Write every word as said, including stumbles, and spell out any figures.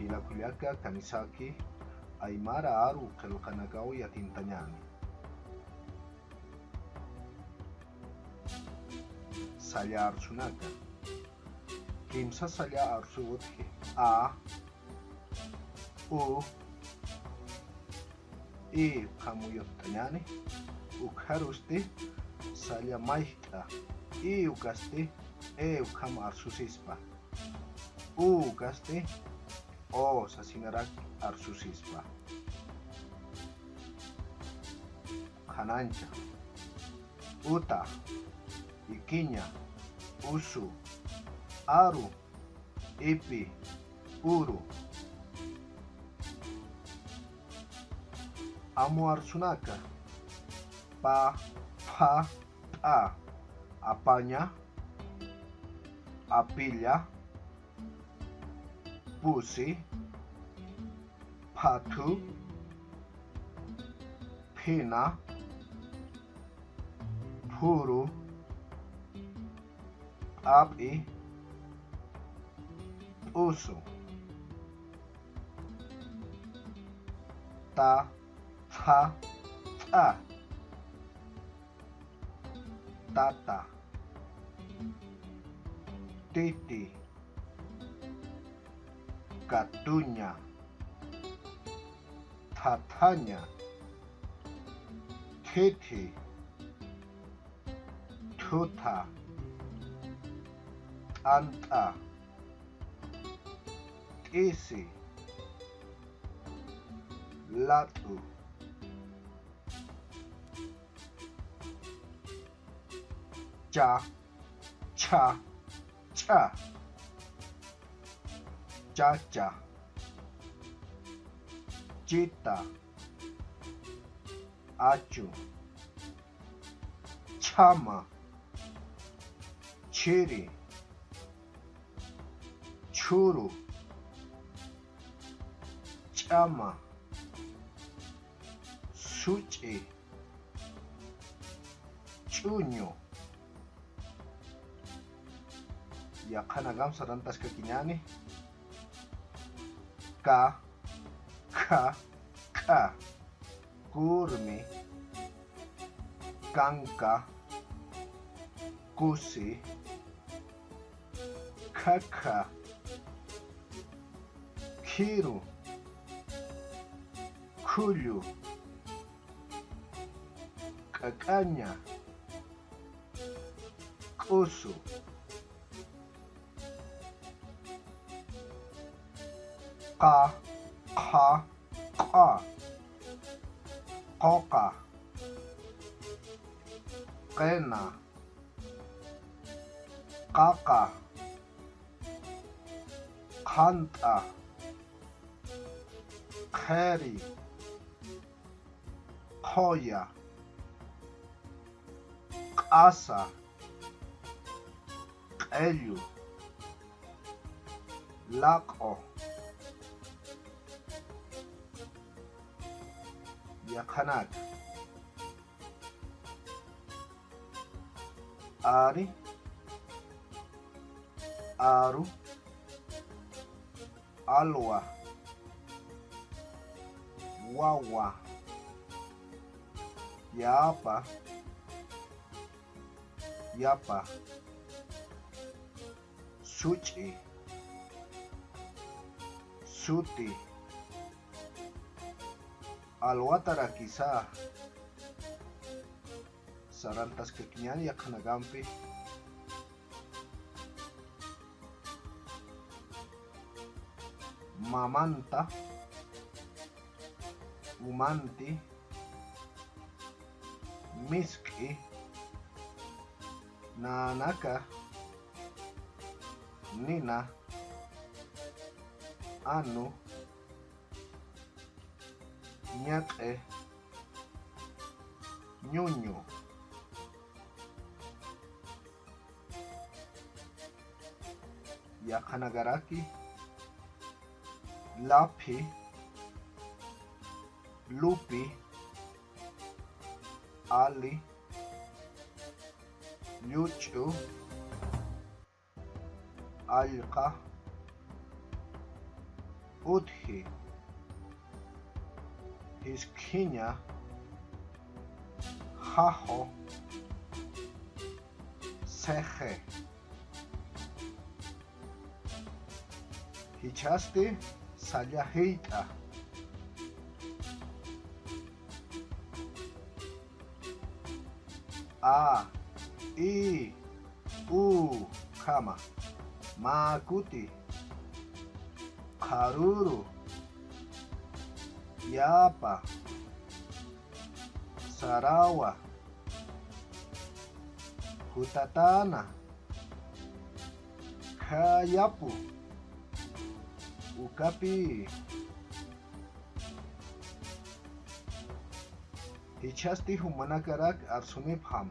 Jilakullaka, kanisaki, aymara aru qillqanakaw yatintañäni. Salla arsunaka. Kimsa salla arsu utji. A, U, I ukham uyutt'añäni. Ukxarusti salla mayjt'a. I ukasti E ukham arsusispa. U ukasti O sasinarak arsusispa. Qhanancha. Uta, ikiña, usu, aru, ipi, uru. Amu arsunaka. Pa, pha, p'a. Apaña, apilla, pusi, phathu, phina, phuru, p'ap'i, p'usu. Ta, tha, t'a. Tata, titi, katuña, thathaña, thithi, thutha, t'ant'a, t'isi, lat'u. Cha, chha, ch'a. Chacha, chita, achu, chhama, chhiri, chhuru, ch'ama, such'i, ch'uñu. Yaqhanakam sarantaskakiñäni. Ka, kha, k'a. Kurmi, kanka, kusi, khakha, khiru, khullu, k'ak'aña, k'usu. Qa, qha, q'a. Quqa, qina, qaqa, qhant'a, qhiri, qhuya, q'asa, q'illu, laq'u. Yaqhanaka. Ari, aru, alwa, wawa, yapa, yapa, such'i, suti, alwatarakisa. Sarantaskakiñäni yaqhanakampi. Mamanta, umanti, misk'i, nanaka, nina, anu, ñaq'i, ñuñu. Yaqhanakaraki, laphi, lupi, ali, lluch'u, allqa, utji, jiskhiña, jaxu, sixi. Jichhasti salla jillt'a. A, i, u, khama. Mä kuti, qharüru, yapa, sarawa, jutatäna, khayapu, ukapï. Jichhasti jumanakarak arsunipxam.